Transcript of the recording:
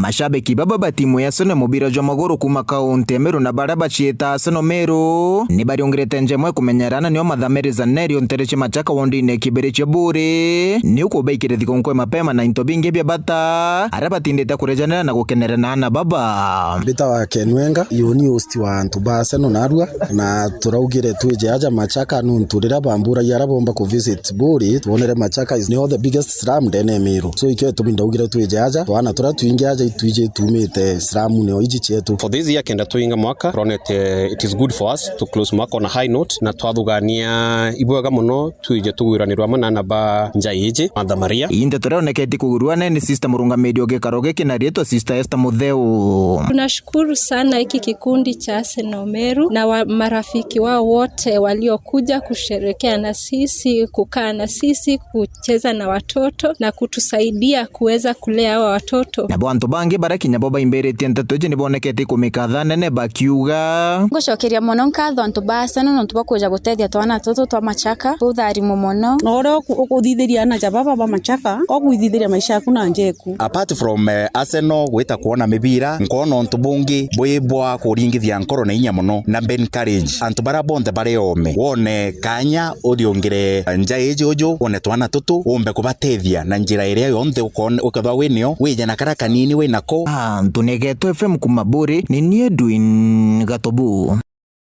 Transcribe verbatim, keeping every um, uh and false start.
Ashabiki baba ba timu ya Arsenal mubira jwa maguru kuma kaunti ya Meru na baria baciita Arsenal Meru ni bariungirite njemwe kumenyerana nio mathamiri Zanerio ntere cia Machaka wondine kibiri cia Buri ni ukubaikire thiku nkwe mapema na into bingi bia bata aria batindite kurejanira na gukenera na ana baba. Mbitawa Ken Wenga, yo ni host wa antu ba Arsenal narua, na turaugire twije aja Machaka nuntu riria bamburagia aria bomba ku visit Buri, twonere Machaka is nio the biggest slum ndene ya Meru. So ikio itumi ndaugire twije aja, twana turia twingi aja itwiji tumite slum nio iji cietu. For this year kenda twinga mwaka, turonete it is good for us to close mwaka on a high note, na twathugania ibwega muno twije tugwiranirwa amwe na ana ba nja iji, Mother Maria. Ii ndeto iria ionekete kugurua nene ni sister murungamiri o gikaro giki na riitwa Sister Esther Mutheu. Tunashukuru sana hiki kikundi cha Arsenal Meru na wa, marafiki wao wote waliokuja kusherekea na sisi, kukaa na sisi, kucheza na watoto na kutusaidia kuweza kulea hawa watoto. Nabo antu bangi baria kinya bo baimbiritie nteto iji ni bonekete kumikatha nene bakiuga. Ngucokeria mono nkatho antu ba Arsenal nontu bwa kuja gutethia twana tutu twa Machaka, utharimo mono. Na uria uku-, ukuthithiria ana ja baba ba Machaka, ukwithithiria maisha yaku na njeku. Apart from, eh, Arsenal gwita kwona mibira, nkona untu bungi bwi bwa kuringithia nkoro na inya mono na ben courage. Antu baria bonthe bari ome, wone kanya uthiungire nja iji uju, wone twana tutu, umbe kubatethia na njira iria yonthe ukon-, ukethwa winio, wije na karia kanini winako. Antu ni Geto F M kuma Buri, ni nie Edwin Gatobu.